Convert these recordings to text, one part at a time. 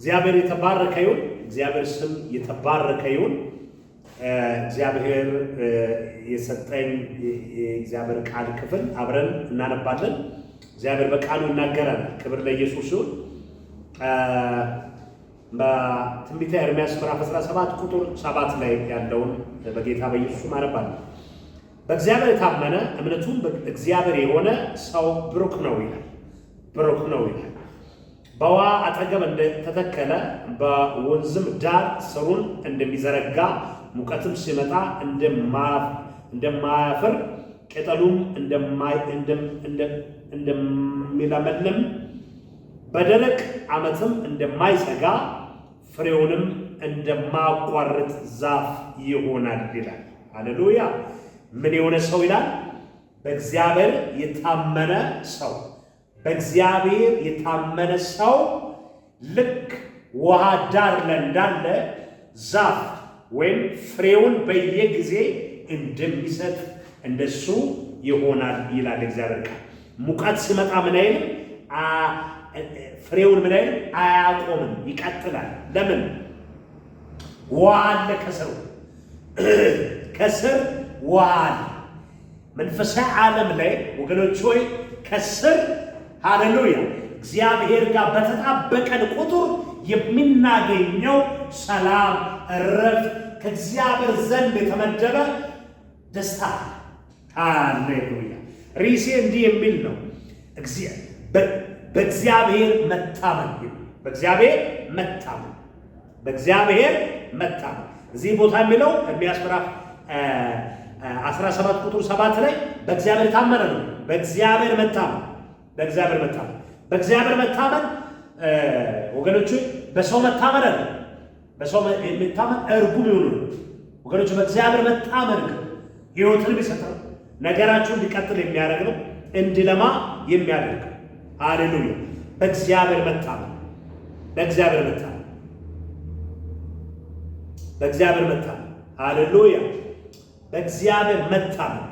እግዚአብሔር የተባረከ ይሁን። እግዚአብሔር ስም የተባረከ ይሁን። እግዚአብሔር የሰጠኝ የእግዚአብሔር ቃል ክፍል አብረን እናነባለን። እግዚአብሔር በቃሉ ይናገራል። ክብር ለኢየሱስ ይሁን። በትንቢተ ኤርምያስ ምዕራፍ 17 ቁጥር 7 ላይ ያለውን በጌታ በኢየሱስ አነባለሁ። በእግዚአብሔር የታመነ፣ እምነቱም እግዚአብሔር የሆነ ሰው ብሩክ ነው ይላል። ብሩክ ነው ይላል። በውኃ አጠገብ እንደተተከለ፣ በወንዝም ዳር ስሩን እንደሚዘረጋ፣ ሙቀትም ሲመጣ እንደማያፍር፣ ቅጠሉም እንደሚለመልም፣ በደረቅ ዓመትም እንደማይሰጋ፣ ፍሬውንም እንደማያቋርጥ ዛፍ ይሆናል ይላል። ሃሌሉያ! ምን የሆነ ሰው ይላል? በእግዚአብሔር የታመነ ሰው። በእግዚአብሔር የታመነ ሰው ልክ ውሃ ዳር ላይ እንዳለ ዛፍ ወይም ፍሬውን በየጊዜ እንደሚሰጥ እንደሱ ይሆናል ይላል እግዚአብሔር ቃል። ሙቀት ሲመጣ ምን አይልም? ፍሬውን ምን አይልም? አያቆምም፣ ይቀጥላል። ለምን? ውሃ አለ ከስሩ፣ ከስር ውሃ አለ። መንፈሳዊ ዓለም ላይ ወገኖች ሆይ፣ ከስር፣ ሃሌሉያ፣ እግዚአብሔር ጋር በተጣበቀን ቁጥር የምናገኘው ሰላም፣ እረፍት፣ ከእግዚአብሔር ዘንድ የተመደበ ደስታ። ሃሌሉያ። ርዕሴ እንዲህ የሚል ነው፣ በእግዚአብሔር መታመን። በእግዚአብሔር መታመን፣ በእግዚአብሔር መታመን። እዚህ ቦታ የሚለው ኤርምያስ ምዕራፍ 17 ቁጥር 7 ላይ በእግዚአብሔር የታመነ ነው። በእግዚአብሔር መታመን፣ በእግዚአብሔር መታመን፣ በእግዚአብሔር መታመን ወገኖች፣ በሰው መታመን አለ። በሰው መታመን እርጉም ይሆኑ ነው። ወገኖች፣ በእግዚአብሔር መታመን ግን ሕይወትን የሚሰጥ ነው። ነገራችሁን እንዲቀጥል የሚያደርግ ነው። እንዲለማ የሚያደርግ ነው። ሃሌሉያ። በእግዚአብሔር መታመን፣ በእግዚአብሔር መታመን፣ በእግዚአብሔር መታመን፣ ሃሌሉያ። በእግዚአብሔር መታመን።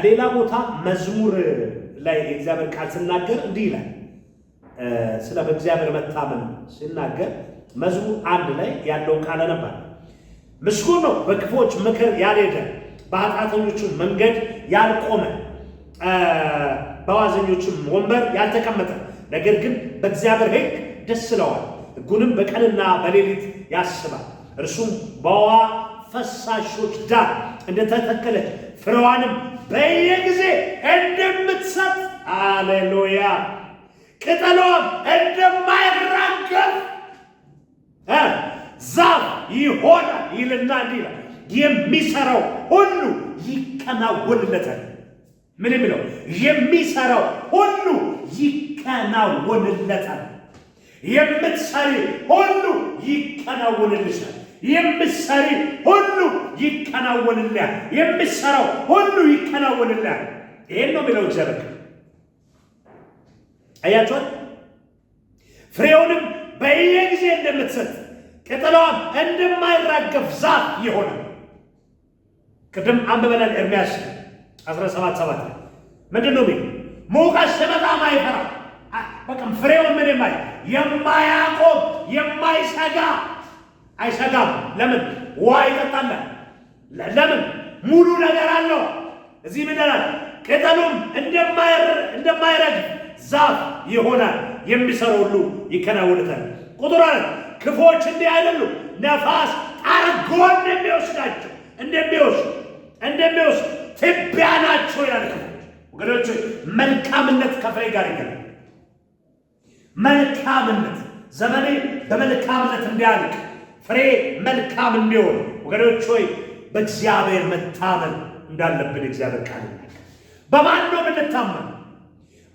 ሌላ ቦታ መዝሙር ላይ የእግዚአብሔር ቃል ስናገር እንዲህ ይላል። ስለ በእግዚአብሔር መታመን ሲናገር መዝሙር 1 ላይ ያለውን ቃል አነባለሁ። ምስጉን ነው በክፉዎች ምክር ያልሄደ፣ በኃጢአተኞቹ መንገድ ያልቆመ፣ በዋዘኞችም ወንበር ያልተቀመጠ፣ ነገር ግን በእግዚአብሔር ሕግ ደስ ይለዋል፣ ሕጉንም በቀንና በሌሊት ያስባል። እርሱም በውኃ ፈሳሾች ዳር እንደተተከለች፣ ፍሬዋንም በየጊዜ እንደምትሰጥ፣ ሃሌሉያ፣ ቅጠሏም እንደማይራገፍ ዛፍ ይሆናል ይልና እንዲህ ይላል፣ የሚሰራው ሁሉ ይከናወንለታል። ምን የሚለው? የሚሰራው ሁሉ ይከናወንለታል። የምትሰሪ ሁሉ ይከናወንልሻል። የምትሰሪ ሁሉ ይከናወንልሃል። የምትሰራው ሁሉ ይከናወንልሃል። ይሄን ነው የሚለው እግዚአብሔር። አያችኋል? ፍሬውንም በየጊዜ እንደምትሰጥ፣ ቅጠሏም እንደማይራገፍ ዛፍ ይሆናል። ቅድም አንብበናል። ኤርምያስ 17:7 ላይ ምንድን ነው የሚለው? ሙቀት ሲመጣ ማይፈራ፣ በቃ ፍሬውን ምን የማያቆም፣ የማይሰጋ፣ አይሰጋም። ለምን? ውሃ ይጠጣል። ለምን? ሙሉ ነገር አለው። እዚህ ምን ይላል? ቅጠሉም እንደማይረግፍ ዛፍ ይሆናል። የሚሰራው ሁሉ ይከናወንለታል። ቁጥር 4፣ ክፉዎች እንዲህ አይደሉም፣ ነፋስ ጠርጎ እንደሚወስዳቸው እንደሚወስድ ትቢያ ናቸው ይላል። ክፉዎች፣ ወገኖች፣ መልካምነት ከፍሬ ጋር ይገናኛል። መልካምነት፣ ዘመኔ በመልካምነት እንዲያልቅ፣ ፍሬ መልካም እንዲሆን፣ ወገኖች ሆይ፣ በእግዚአብሔር መታመን እንዳለብን እግዚአብሔር ቃል ይናገራል። በማን ነው የምንታመን?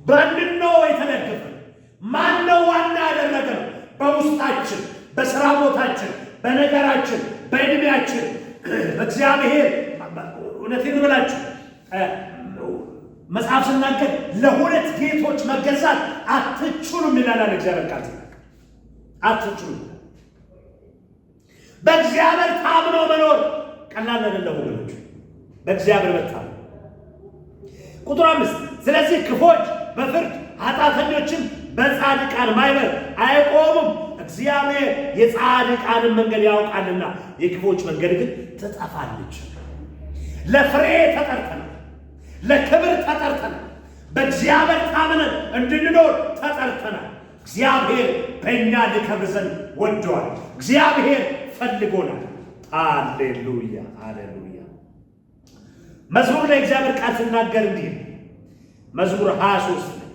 ማንን ነው የተደገፈ? ማን ነው ዋና ያደረገ ነው? በውስጣችን፣ በስራ ቦታችን፣ በነገራችን፣ በዕድሜያችን በእግዚአብሔር። እውነቴን እምላችሁ መጽሐፍ ስናገር ለሁለት ጌቶች መገዛት አትችሉም ይላል እግዚአብሔር ቃል ሲናገር፣ አትችሉም። በእግዚአብሔር ታምኖ መኖር ቀላል አይደለም ወገኖች። በእግዚአብሔር መታመን። ቁጥር 5፣ ስለዚህ ክፉዎች በፍርድ፣ ኃጢአተኞችም በጻድቃን ማኅበር አይቆሙም። እግዚአብሔር የጻድቃንን መንገድ ያውቃልና የክፉዎች መንገድ ግን ትጠፋለች። ለፍሬ ተጠርተናል። ለክብር ተጠርተናል። በእግዚአብሔር ታምነን እንድንኖር ተጠርተናል። እግዚአብሔር በእኛ ሊከብር ዘንድ ወደዋል። እግዚአብሔር ፈልጎናል። ሃሌሉያ ሃሌሉያ። መዝሙር ላይ እግዚአብሔር ቃል ስናገር እንዲህ መዝሙር 23 ላይ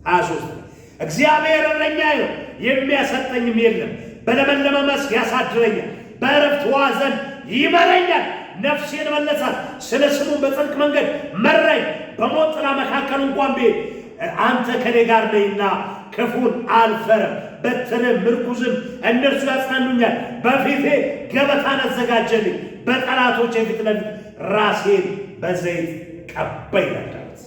23 ላይ እግዚአብሔር እረኛዬ ነው የሚያሰጠኝም የለም፣ በለመለመ መስክ ያሳድረኛል፣ በዕረፍት ውኃ ዘንድ ይመራኛል። ነፍሴን መለሳት፣ ስለ ስሙ በጽድቅ መንገድ መራኝ። በሞት ጥላ መካከል እንኳን ብሄድ አንተ ከኔ ጋር ነህና ክፉን አልፈርም። በትርም ምርኩዝም እነርሱ ያጽናኑኛል። በፊቴ ገበታን አዘጋጀልኝ፣ በጠላቶቼ ፊት ለፊት ራሴን በዘይት ቀባ ይላል ዳዊት።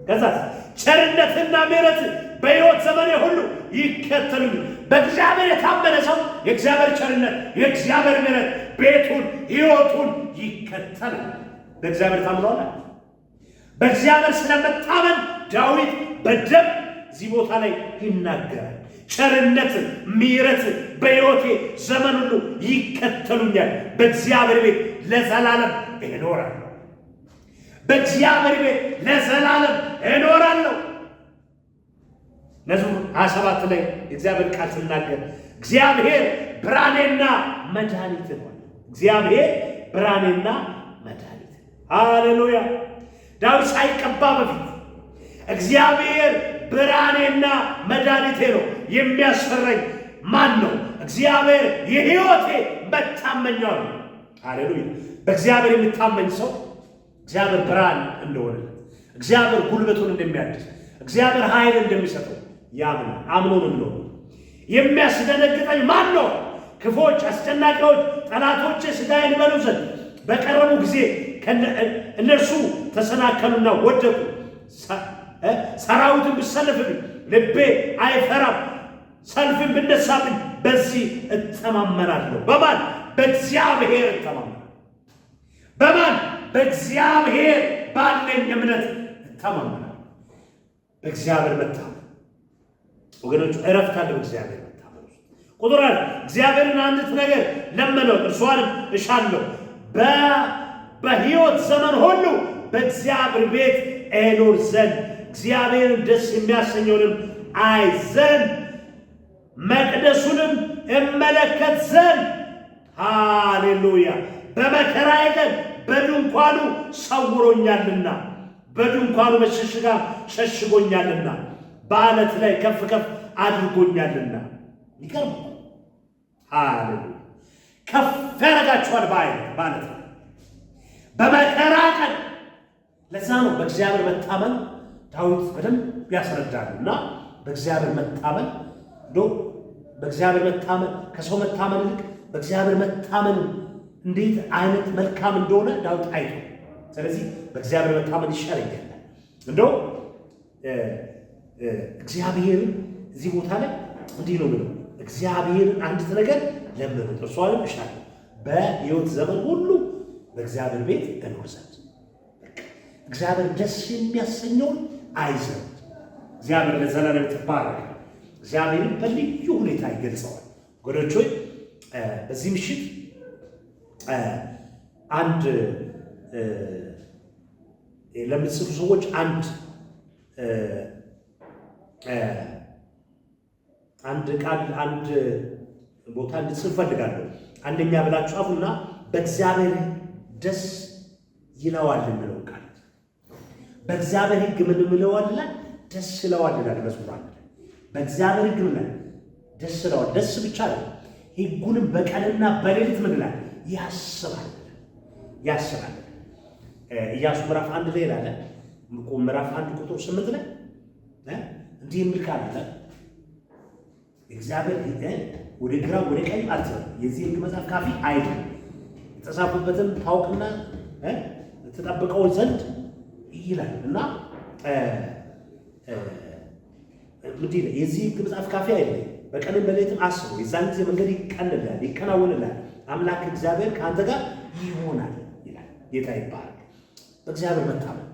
ከዛስ ቸርነትና ምሕረት በሕይወት ዘመኔ ሁሉ ይከተሉኝ። በእግዚአብሔር የታመነ ሰው የእግዚአብሔር ቸርነት፣ የእግዚአብሔር ምሕረት ቤቱን ሕይወቱን ይከተላል። በእግዚአብሔር ታምነዋል። በእግዚአብሔር ስለመታመን ዳዊት በደንብ እዚህ ቦታ ላይ ይናገራል። ቸርነት ምሕረት በሕይወቴ ዘመን ሁሉ ይከተሉኛል። በእግዚአብሔር ቤት ለዘላለም እኖራለሁ። በእግዚአብሔር ቤት ለዘላለም እኖራለሁ። መዝሙር 27 ላይ የእግዚአብሔር ቃል ስናገር እግዚአብሔር ብርሃኔና መድኃኒቴ ነው። እግዚአብሔር ብርሃኔና መድኃኒቴ። ሃሌሉያ። ዳዊት ሳይቀባ በፊት እግዚአብሔር ብርሃኔና መድኃኒቴ ነው፣ የሚያስፈራኝ ማን ነው? እግዚአብሔር የሕይወቴ መታመኛው ነው። ሃሌሉያ። በእግዚአብሔር የሚታመኝ ሰው እግዚአብሔር ብርሃን እንደሆነለት፣ እግዚአብሔር ጉልበቱን እንደሚያድስ፣ እግዚአብሔር ኃይል እንደሚሰጠው ያምናል። አምኖ ነው የሚኖረው። የሚያስደነግጠኝ ማን ነው? ክፎች፣ አስጨናቂዎች፣ ጠላቶቼ ሥጋዬን ይበሉ ዘንድ በቀረቡ ጊዜ እነርሱ ተሰናከሉና ወደቁ። ሰራዊትን ብሰልፍብኝ ልቤ አይፈራም፣ ሰልፍን ብነሳብኝ በዚህ እተማመናለሁ። በማን? በእግዚአብሔር እተማመናለሁ። በማን? በእግዚአብሔር ባለኝ እምነት እተማመናለሁ። በእግዚአብሔር መታመን ወገኖቹ እረፍት አለው። እግዚአብሔር መታመን ውስጥ ቁጥር አንድ እግዚአብሔርን አንዲት ነገር ለመነው፣ እርሷንም እሻለሁ፣ በሕይወት ዘመን ሁሉ በእግዚአብሔር ቤት እኖር ዘንድ እግዚአብሔርን ደስ የሚያሰኘውንም አይ ዘንድ መቅደሱንም እመለከት ዘንድ። ሃሌሉያ። በመከራዬ ቀን በድንኳኑ ሰውሮኛልና በድንኳኑ መሸሸጊያ ሸሽጎኛልና በዓለት ላይ ከፍ ከፍ አድርጎኛልና። ይገርም። ሃሌሉያ። ከፍ ያደርጋችኋል በዓለት ላይ በመከራ ቀን። ለዛ ነው በእግዚአብሔር መታመን ዳዊት በደንብ ያስረዳሉ። እና በእግዚአብሔር መታመን ዶ በእግዚአብሔር መታመን ከሰው መታመን ይልቅ በእግዚአብሔር መታመን እንዴት አይነት መልካም እንደሆነ ዳዊት አይቶ፣ ስለዚህ በእግዚአብሔር መታመን ይሻለኛል። እንደው እግዚአብሔርን እዚህ ቦታ ላይ እንዲህ ነው የሚለው፣ እግዚአብሔርን አንዲት ነገር ለምኑት እርሷንም እሻለሁ፣ በሕይወት ዘመን ሁሉ በእግዚአብሔር ቤት እኖር ዘንድ እግዚአብሔር ደስ የሚያሰኘውን አይ ዘንድ። እግዚአብሔር ለዘላለም የተባረከ። እግዚአብሔርን በልዩ ሁኔታ ይገልጸዋል። ወገኖች ሆይ፣ በዚህ ምሽት አንድ ለምትጽፉ ሰዎች አንድ ቃል አንድ ቦታ እንድጽፍ እፈልጋለሁ። አንደኛ ብላችሁ ጻፉና በእግዚአብሔር ደስ ይለዋል የሚለው ቃል፣ በእግዚአብሔር ሕግ ምን ይለዋል? ደስ ይለዋል ይላል መዝሙር አንድ ላይ። በእግዚአብሔር ሕግ ምን ደስ ይለዋል። ደስ ብቻ ነው። ሕጉንም በቀንና በሌሊት ምን ይላል? ያስባል ያስባል። ኢያሱ ምዕራፍ 1 ላይ ይላል፣ ምዕራፍ 1 ቁጥር 8 ላይ እንዲህ የሚል ቃል አለ። እግዚአብሔር ወደ ግራ ወደ ቀኝ አትበል፣ የዚህ ሕግ መጽሐፍ ካፊ አይደል፣ የተጻፉበትን ታውቅና ትጠብቀው ዘንድ ይላል። እና ምንድን ነው? የዚህ ሕግ መጽሐፍ ካፊ አይደለም፣ በቀንም በሌሊትም አስበው፣ የዛን ጊዜ መንገድ ይቀንልሃል፣ ይከናወንልሃል፣ አምላክ እግዚአብሔር ከአንተ ጋር ይሆናል ይላል። ጌታ ይባረክ። በእግዚአብሔር መታመን፣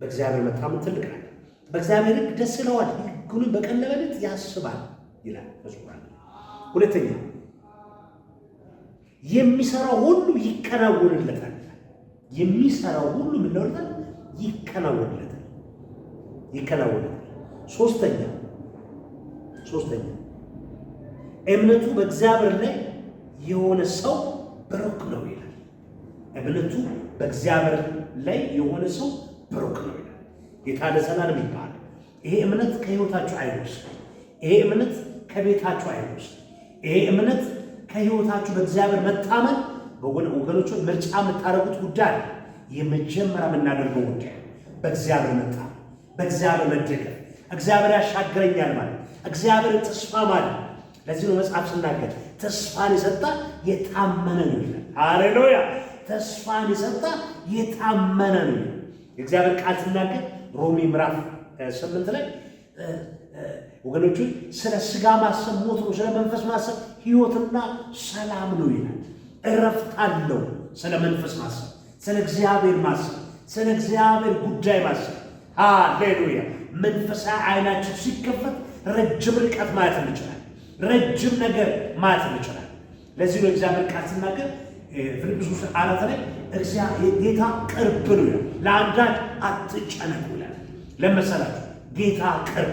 በእግዚአብሔር መታመን ትልቅ ነገር። በእግዚአብሔር ሕግ ደስ ይለዋል፣ ሕጉንም በቀን በሌሊት ያስባል ይላል መዝሙር። ሁለተኛ የሚሰራው ሁሉ ይከናወንለታል። የሚሰራው ሁሉ ምን ነው? ይከናወንለታል፣ ይከናወንለታል። ሶስተኛ እምነቱ በእግዚአብሔር ላይ የሆነ ሰው ብሩክ ነው ይላል። እምነቱ በእግዚአብሔር ላይ የሆነ ሰው ብሩክ ነው ይላል። ጌታ ለዘላለም ይባላል። ይሄ እምነት ከህይወታችሁ አይወስድ። ይሄ እምነት ከቤታችሁ አይወስድ። ይሄ እምነት ከህይወታችሁ በእግዚአብሔር መታመን ወገኖቹ ምርጫ የምታደርጉት ጉዳይ አለ። የመጀመሪያ የምናደርገው ጉዳይ በእግዚአብሔር መታመን፣ በእግዚአብሔር መደገፍ፣ እግዚአብሔር ያሻግረኛል ማለት፣ እግዚአብሔር ተስፋ ማለት። ለዚህ ነው መጽሐፍ ስናገር ተስፋን የሰጠ የታመነ ነው ይላል። ሃሌሉያ! ተስፋን የሰጠ የታመነ ነው ይላል። የእግዚአብሔር ቃል ስናገር ሮሜ ምዕራፍ 8 ላይ ወገኖቹ ስለ ስጋ ማሰብ ሞት ነው፣ ስለ መንፈስ ማሰብ ሕይወትና ሰላም ነው ይላል። እረፍት አለው። ስለ መንፈስ ማሰብ፣ ስለ እግዚአብሔር ማሰብ፣ ስለ እግዚአብሔር ጉዳይ ማሰብ። ሃሌሉያ! መንፈሳዊ ዓይናችን ሲከፈት ረጅም ርቀት ማየት እንችላለን። ረጅም ነገር ማየት እንችላለን። ለዚህ ነው እግዚአብሔር ቃል ሲናገር ፊልጵስዩስ 4 ላይ ጌታ ቅርብ ነው ይላል። ለአንዳች አትጨነቁ ይላል። ለመሰላችሁ ጌታ ቅርብ፣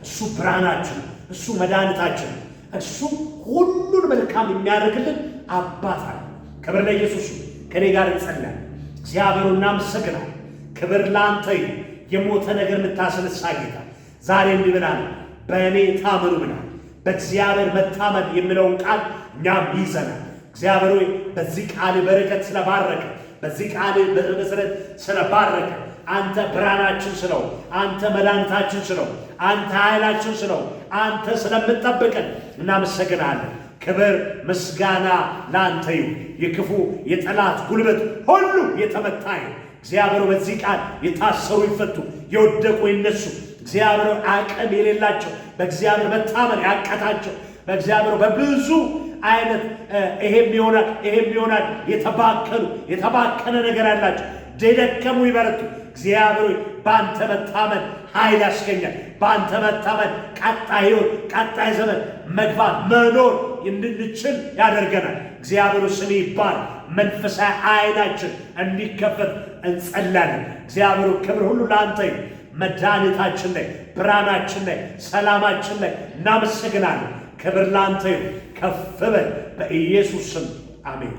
እሱ ብርሃናችን፣ እሱ መድኃኒታችን፣ እሱ ሁሉን መልካም የሚያደርግልን አባት አለ። ክብር ለኢየሱስ። ከኔ ጋር እንጸልያለን። እግዚአብሔር እናመሰግናለን። ክብር ለአንተ ይሁን። የሞተ ነገር የምታስነሳ ጌታ ዛሬ እንዲህ ብለሃል፣ በእኔ ታመኑ ብለሃል። በእግዚአብሔር መታመን የሚለውን ቃል እኛም ይዘናል። እግዚአብሔር ሆይ በዚህ ቃል በረከት ስለባረከ፣ በዚህ ቃል መሰረት ስለባረከ፣ አንተ ብርሃናችን ስለው፣ አንተ መድኃኒታችን ስለው፣ አንተ ኃይላችን ስለው፣ አንተ ስለምትጠብቀን እናመሰግናለን። ክብር ምስጋና ለአንተ ይሁን። የክፉ የጠላት ጉልበት ሁሉ የተመታ ይሁን። እግዚአብሔር በዚህ ቃል የታሰሩ ይፈቱ፣ የወደቁ ይነሱ። እግዚአብሔር አቅም የሌላቸው፣ በእግዚአብሔር መታመን ያቃታቸው፣ በእግዚአብሔር በብዙ አይነት ይሄም ይሆናል ይሄም ይሆናል የተባከኑ፣ የተባከነ ነገር ያላቸው፣ የደከሙ ይበረቱ። እግዚአብሔር ሆይ በአንተ መታመን ኃይል ያስገኛል። በአንተ መታመን ቀጣይ ሕይወት፣ ቀጣይ ዘመን መግባት መኖር እንድንችል ያደርገናል። እግዚአብሔር ስም ይባል። መንፈሳዊ ዓይናችን እንዲከፈት እንጸላለን። እግዚአብሔር ክብር ሁሉ ለአንተ ይሁን። መድኃኒታችን ላይ፣ ብርሃናችን ላይ፣ ሰላማችን ላይ እናመሰግናለን። ክብር ለአንተ ይሁን። ከፍ በል በኢየሱስ ስም አሜን።